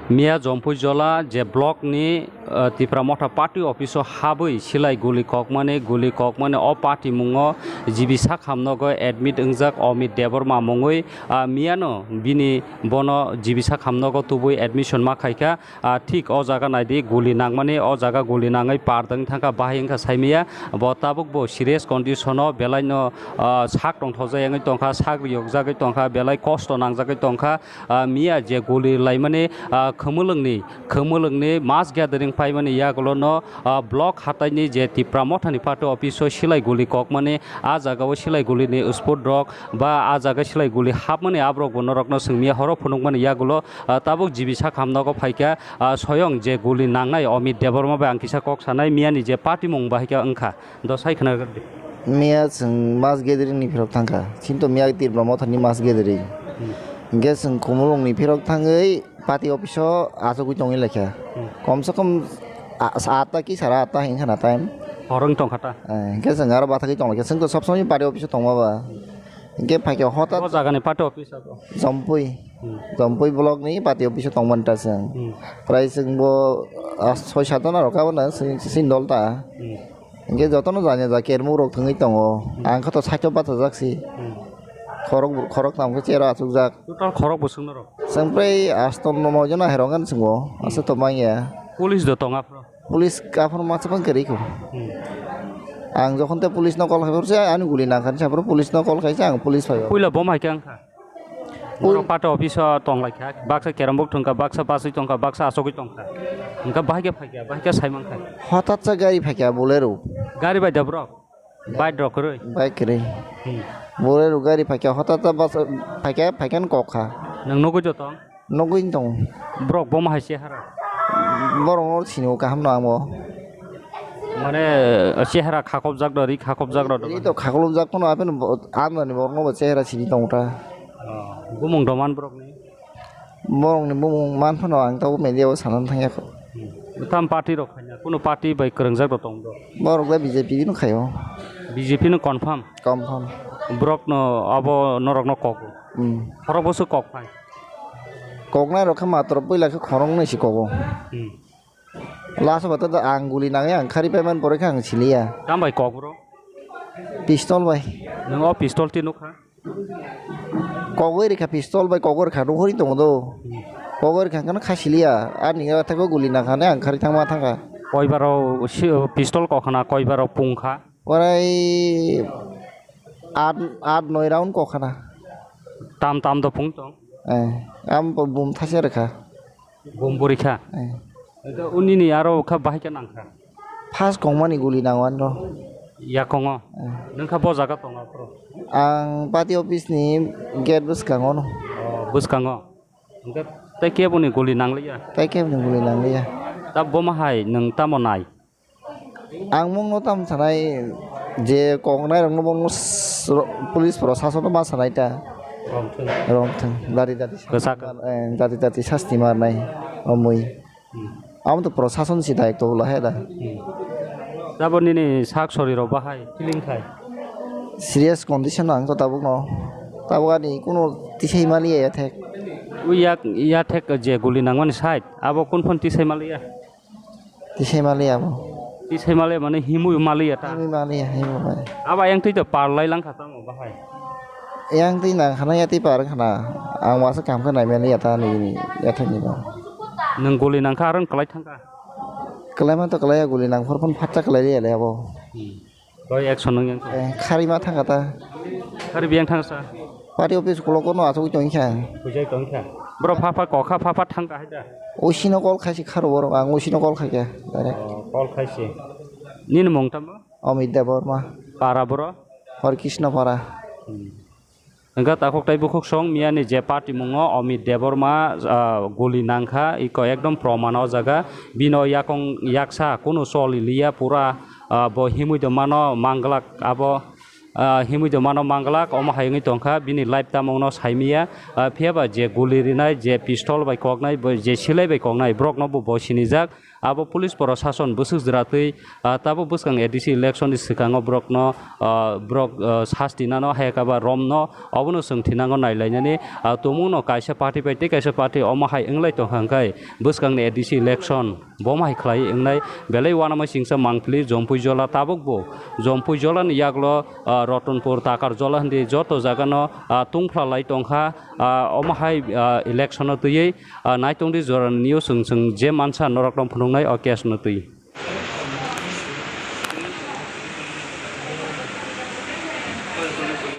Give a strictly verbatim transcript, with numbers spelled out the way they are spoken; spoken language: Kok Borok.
Miya Jompui Jola je block ni, ah, Tipra Motha party office o habwi silai guli kokmani, guli kokmani o party mungo G B sak hamnogo admit wngjak Amit Debbarma mungwi, ah, miyano bini bono G B sak hamnogo tubui admission ma khaikha. Ah, thik o jaga naidi guli nangmani, o jaga guli nangwi par dwng thangkha, bahai wngkha saimaya. Bo tabuk bo serious condition o belai no, ah, sak tongthokjak wngwi tongkha, sak riyokjagwi tongkha, belai kosto nangjagwi tongkha. Ah, miya je guli laimani, ah, Khumulwngni, Khumulwngni mass gathering paimani yagulo no, ah, block hataini je Tipra Mothani party office o silai guli kokmani, ah jaga o silai guli ni spot rok ba ah jaga silai guli hapmani aborok bo norok no swngmiya horo phunukmani yagulo, ah, tabuk G B sak hamnogo phaikha, ah, soyong je guli nangnai Amit Debbarma bai ang kisa kok sanai, miyani je party mung bahai khe wngkha. Do sai khna rwdi. Miya chwng mass gathering ni phirok thangkha. Chinto miya Tipra Mothani mass gathering. Hmm. Hingke chwng Khumulwng ni phirok thangwi party office o achugwi tongwi laikha. Hmm. Kom se kom a-, atta ki sara atta hingkha na time. Hor wng tongkha ta. Eh, hingke chwng aro bathagwi tonglaikha. Chwng to sob somoi party office o tongma ba. Hingke phaikhe hotat. O jaga ni party office abo. Jompui. Hmm. Jompui block ni party office o tongmani ta chwng. Hmm. Prai chwng bo, ah, soi sat jona rok abono chwng, chwng dol ta. Hmm. Hingke jotono jani ja kermuk rok thwngwi tongo. Hmm. Ang khe to side o bachajak si. Hmm. Khorok, khorok tamo khe chair o achukjak. Total khorok bwswk norok? Chwng prai asto no noi jona herok ani chwngo. Hmm. Asa to manya. Police do tonga phro? Police aphano masa phang kwrwi kho. Hmm. Ang jokhon te police no call khai phuru se ani guli nang kha, ani sa phuru police no call khai se ang police phai o. Puila bom hai khe wngkha? Pui- Borok party office o tong lai kha, baksa kerambok thung kha, baksa bachwi tong kha, baksa achogwi tong kha. Wngkha bahai khe phai kha, bahai khe sai man kha. Hotat sa gari phai kha Bolero. Gari bai da borok? Bike rok kwrwi? Bike kwrwi. Hmm. Bolero gari phai kha, hotat sa bus phai kha, phai kha kok kha. Nwng nugwi joto? Nugwi tong. Borok boma hai chehara? Borok no sini o kaham no ang bo. Mane, chehara khakopjak do, ri khakopjak do. Ri to khakolopjak phano, apheno bo, amoni borok no bo chehara sini tong ta. Oh, bumung doman borok ni? Borok ni bumung man phano ang tabuk media o sana thang ya kho. Hmm. Tam party rok khaina, kuno party bai kwrwngjak do tong do? Borok da B J P no khaio. B J P no confirm? Confirm. Borok no abo norok no kok. Hmm. Khorok bwswk kok phai? Koknai rok khe matro puila khe khoroknwi se kogo. Hmm. Last o bato ang guli nangwi ang khari paiman pore khe ang siliya. Tam bai kok bro? Pistol bai. Nwng o pistol twi nukha? Kogwi rikha pistol bai kogwi rikha nukhui tongo do. Hmm. Kogwi rikha khe kha siliya. Ani thaigo guli nangkha ne ang khari thangma thangkha. Koi baro si-, pistol kok khana, koi baro pung kha? Orai at, at noi round kok khana. Tam tam do pung tong? Eh, am bo bum thase rikha. Bum buri kha? Eh. Eka unini aro kha bahai khe nang kha? First kongmani guli nango anro. Yakongo? Eh. Nung kha bo jaga tongo aphuru? Ang party office ni gate bwskango no. Oh, bwskango? Hingkhe tei keboni guli nangliya? Tei keboni guli nangliya. Ta boma hai nung tamo nai? Ang mungno tam sanai je koknai rokno bongno s-, ro-, police prosasono ma sanai ta. Romthung. Romthung, dati dati sasti Kwchak. Mar-, eh, dati dati sasti marnai omwi. Hmm. Amo to prosason si daikto bwla he da. Hmm. Tabok nini sak sori rok bahai feeling khai? Serious condition ang to tabukno. Tabuk ani kuno tisai maliya ya thek. Ui yak, ya thek je guli nangmani side, abo kun phon tisai maliya? Tisai maliya bo. Tisai maliya mane himui maliya ta? Himui maliya, himui maliya. Aba yang twi to par lai lang kha tamo bahai? Yang twi nang khana ya twi par khana. Ang masa kam khe nai maliya ta ni, ni ya thani ba. Nung guli nang kha aron kwlai thang kha? Kwlai ma to kwlai ya, guli nang phor phon phatsa kwlai ya le abo. Hmm. Koi action nung yang. Eh, khari ma thang kha ta. Khari biyang thang sa. Party office ukulok no asugwi tongwi kha. Bujai tongwi kha. Bro, pha pha kokha, pha pha thang kha hai da. Usi no call khaisi kharo borok, ang usi no call khaikha direct. Oh, call khaisi. Nini mung tamo? Amit Debbarma. Para bro? Hor Krishna Para. Hmm. Hingkha takhuk tai bukhuk song miyani je party mungo Amit Debbarma, ah, guli nangkha, iko ekdom proman o jaga. Bino yakong yaksa kunu choli liya pura, ah, bo himui tongmano manglak abo. ah, himwi tongmano manglak, omo hai wngwi tongkha, bini life tamungno saimaya, ah, phiyaba je guli rinai, je pistol bai koknai, bo je silai bai koknai, borokno bo bo sinijak. Abo police prosason bwswk jwratwi, ah, tabuk bwskang A D C election ni swkango borokno, ah, borok, ah, sasti nano, hayakaba romno, obono chwng thinango nailainani, ah, tumungno kaisa party bai tei kaisa party omo hai wnglai tongkha hwnkhe bwskangni A D C election. Bo ma hai khlai wngnai, belai uanama singsa mangpili Jompui Jola tabukbo. Jompui Jolani yaglo, ah, Rotonpur, Takar Jola hindi joto jagano, ah, tungphla lai tongkha, ah, omo hai, ah, election-o twiwi, ah, naitongdi jorani news chwng chwng je mansa norokno phunuknai o case-no twi.